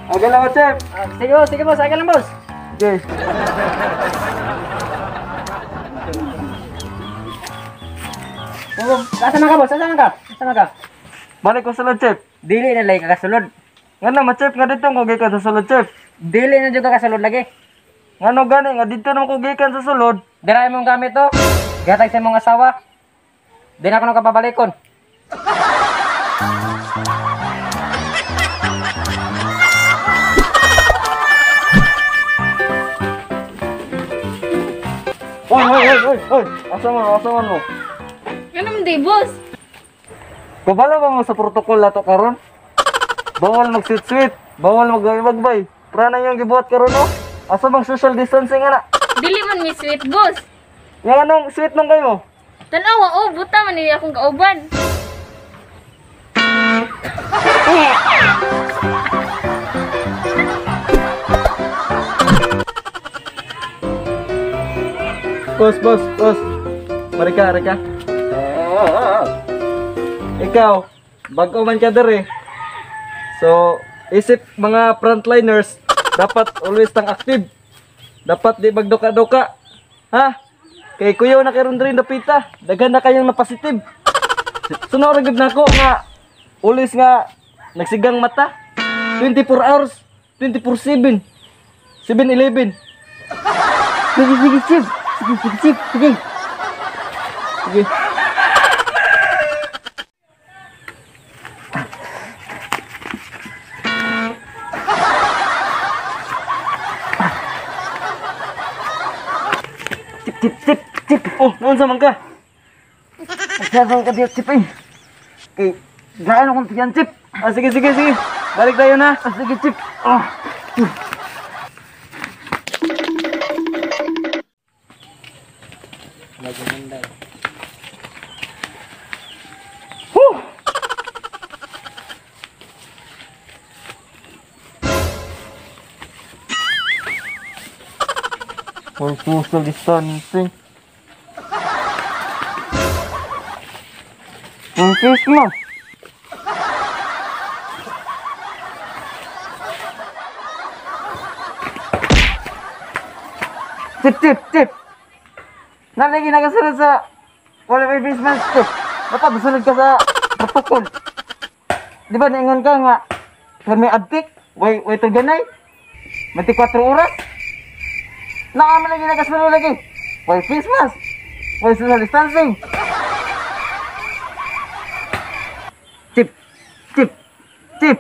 Aga lang, Chef. Sige boss, sige boss, aga lang boss. Okay. Asa man ka boss? Asa man ka? Asa man ka? Balik ko sulod, Chef. Dili na lay kakasulod. Nga naman, Chef, nga dito ko gikan sa sulod, Chef. Dili na jud ka kasulod lagi. Ngano gani nga dito naman ko gikan sa sulod? Dira imong gamit to. Gihatag sa imong asawa. Di na ko nang kapabalikon. Oy, oy, oy, oy, oy. Asa man, asa man mo? Ano man di, boss? Kabalo ba mo sa protocol nato karon? Bawal mag-sweet-sweet, bawal mag-bagbay. Prana yung gibuhat karon no? Asa bang social distancing ana? Dili man mi sweet, boss. Yang anong sweet nung kayo? Tanawa oh, buta man ni akong kauban. Boss, boss, boss. Marika, marika. Ikaw, bago man ka dere. So, isip mga frontliners, dapat always tang active. Dapat di magduka-duka. Ha? Kay kuyaw na karon diri dapita, daghan na kayong na positive. So naura gud nako nga always nga nagsigang mata. 24 hours, 24/7. 7-Eleven. Sige, sige, Chef. Sige, sige, Chef. Sige. Sige. Chip, chip, chip, chip. Oh, naunsa man ka? Magsasang ka diyo, Chip eh. Kay, gaano kong tiyan, Chip. Ah, sige, sige, sige. Balik tayo na. Ah, sige, Chip. Oh. Whew! For social distancing. Ang face mo. Chip, chip, chip. Nalagi nakasunod sa wala may face mask, Chip. Dapat masunod ka sa protocol. Di ba naingon ka nga kung may adtik, way way ganay. 24 oras. Naaman lagi nakasunod lagi. Way face mask. Way social distancing. Chip, chip, chip.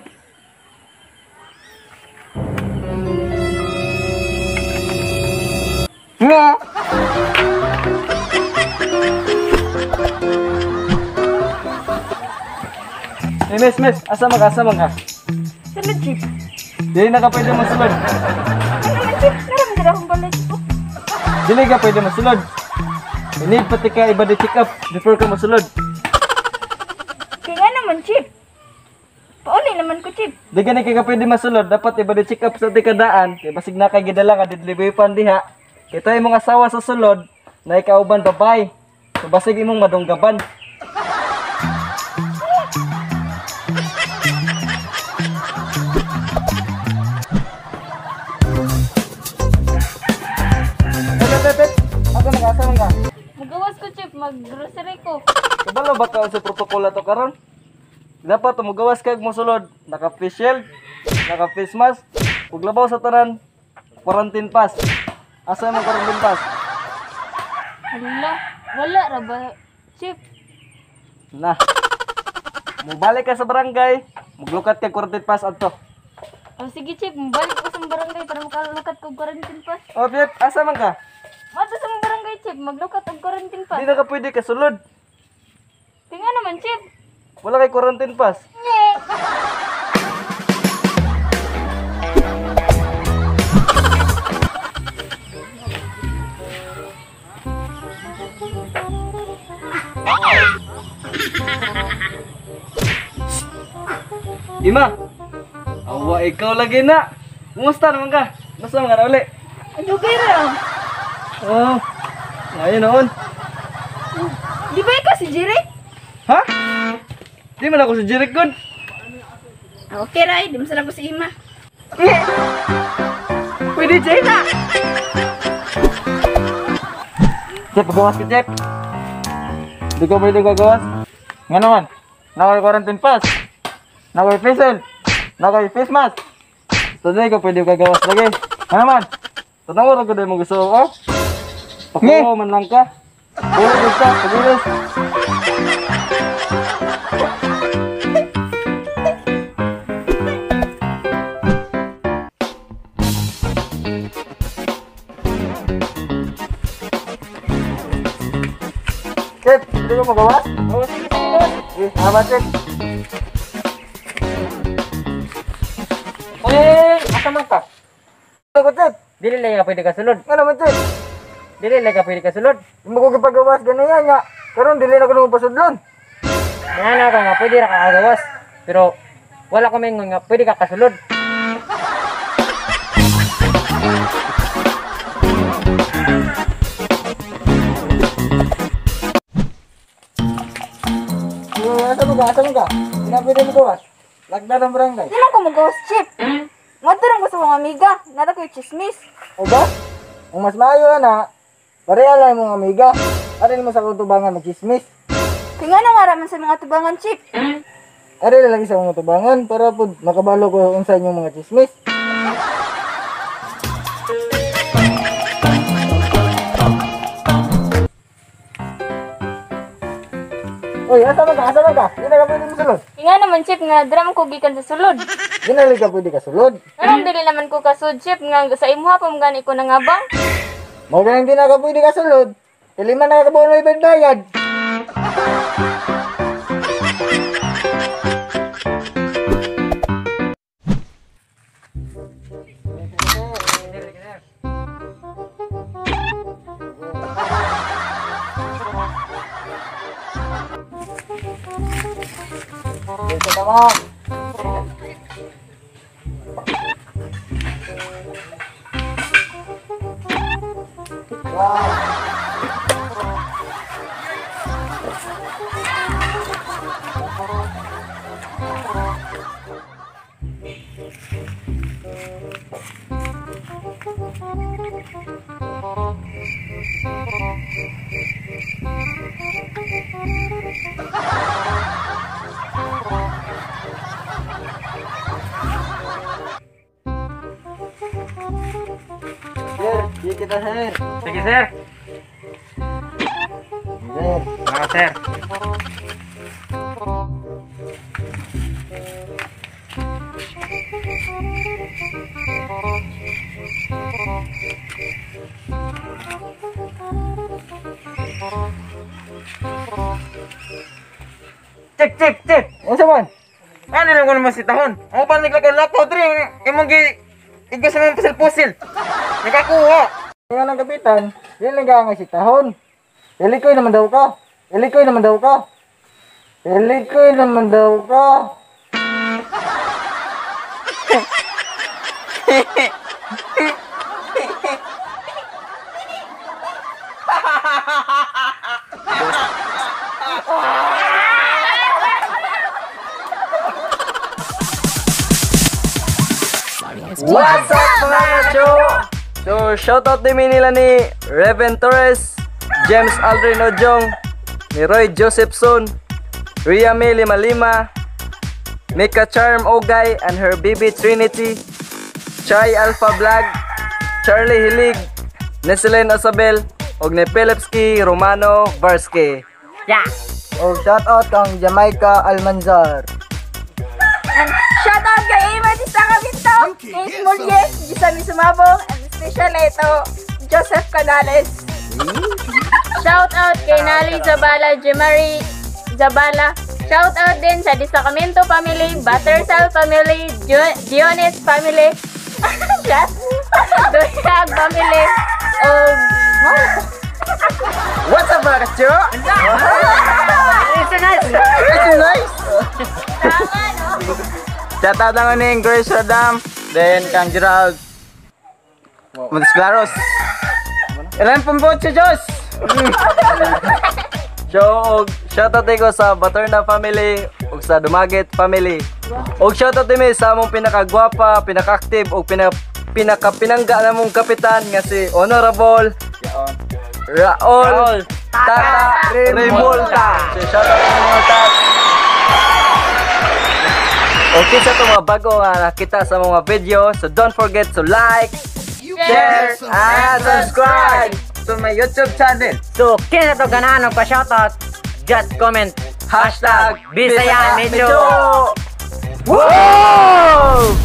Nga. Eh, miss, miss. Asa man ka? Asa man ka? Sulod, Chip. Dili na ka pwede mosulod. Ano man, Chip? Naram dira akong balay ko. Dili ka pwede mosulod. Need pati ka iba di check up before ka mosulod. Kay nga naman, Chip. Pauli naman ko, Chip. Di gani kay ka pwede masulod, dapat iba di check up sa tikadaan kay basig na kay gidala nga deadly weapon diha. Kay tayo imong asawa sa sulod na ikauban babay. So basig imong madunggaban. Pet, pet, pet. Asa man ka? Asa man ka? Magawas ko, Chip. Mag-grocery ko. Kabalo ba ka sa protocol ato karon? Dapat mugawas kag mosulod, naka face shield, naka face mask, ug labaw sa tanan quarantine pass. Asa imong quarantine pass? Hala, wala ra ba, Chip? Na. Mubalik ka sa barangay, muglukat kag quarantine pass adto. Oh, sige, Chip. Mubalik ko sa barangay para makalukat ko quarantine pass. Oh, Pip, asa man ka? Mato sa barangay, Chip. Maglukat og quarantine pass. Di na ka pwede kasulod. Tinga naman, Chip. Wala kay quarantine pass. Nye. Ima. Awa, ikaw lagi na. Kumusta naman ka? Basta mga uli. Ano kay ra? Oh, ngayon noon. Di ba ikaw si Jeric? Ha? Di man ako si Jeric good. Okay ra, di man sana ko si Ima. Pwede, Chief. Chief, pagawas ka, Chief. Di ko pwede gagawas. Nga naman, nakay quarantine pass. Nakay face shield. Nakay face mask. So di ko pwede gagawas lagi. Nga naman. Tanaw ra gud mo gusto ko. Pakuha man lang ka. Puro ka, pagulis. Chief, hindi ko magawas? Oo, sige, sige, gawas. Sige, salamat, Chief. Oy, asa man ka? Ako, Chief. Dili lang ka pwede kasulod. Nga naman, Chief. Dili lang ka pwede kasulod. Hindi mo ko gipagawas ganiya nga. Karon dili na ko nung pasudlon. Nga na ka nga pwede ra ka kagawas. Pero wala ko maingon nga pwede ka kasulod. Asa mo ka? Asa mo ka? Hindi na pwede mo gawas. Lagda ng barangay. Di man ko magawas, Chief. Ngadto lang ko sa akong amiga. Nara ko'y chismis. O ba? Kung mas maayo na, pareha lang mong amiga. Aril mo sa kutubangan magchismis. Kaya nga nang araman sa mga tubangan, Chief. Aril lagi sa mga tubangan para pud makabalo ko unsa inyong mga chismis. Oy, asa man ka? Asa man ka? Di na ka pwede mosulod. Kaya nga naman, Chief, nga dira man ko gikan sa sulod. Di na ka pwede kasulod. Anong dili naman ko kasud, Chief, nga sa imuha pa man gani ko nangabang. Mao ganang di na ka pwede kasulod. Tilima na ka buon may bayad. Dito ka mo. Wow. Sir, di kita sir. Sige, sir. Sir. Mga sir. Chip, chip, chip. Unsa man? Ano lang ko naman si Tahon? Ang pa naglakaw-lakaw dre, imong gi igas mo pusil-pusil. Nakakuha. Nga ng kapitan, di lang ka nga si Tahon. Ilikoy naman daw ka. Ilikoy naman daw ka. Ilikoy naman daw ka. What's up mga kacho? So shoutout din mi nila ni Reven Torres, James Aldrin Ojong, ni Roy Josephson, Ria May Lima, Mika Charm Ogay and her baby Trinity, Chai Alpha Vlog, Charlie Hilig, Neselen Osabel, og ni Philipski Romano Varsky. Yeah. Oh, shout out kang Jamaica Almanzar. And shout out kay Amy Sacramento, kay Smolye, Gisami Sumabong, and special ito, Joseph Canales. Shout out kay Nali Zabala, Jemari Zabala. Shout out din sa Disacamento family, Buttersal family, Dionis family, Duyag family, og What's up mga kacho? It's nice. It's nice! Tama, no? Shout out lang ni Grace Radam, then kang Gerald Montes Claros. Ilan pong vote si Diyos? So, og Shoutout ko sa Baterna family ug sa Dumaget family. Ug shoutout din mi sa among pinakagwapa, pinaka-active ug pinakapinangga namong kapitan nga si Honorable Raul Tata Remolta. So shoutout sa mga tat. Okay sa itong mga bago nga nakita sa mga video, so don't forget to like, share, and subscribe To my YouTube channel. So, kina to ganahan og pa-shoutout, just comment # #BisayaMedyo. Woo!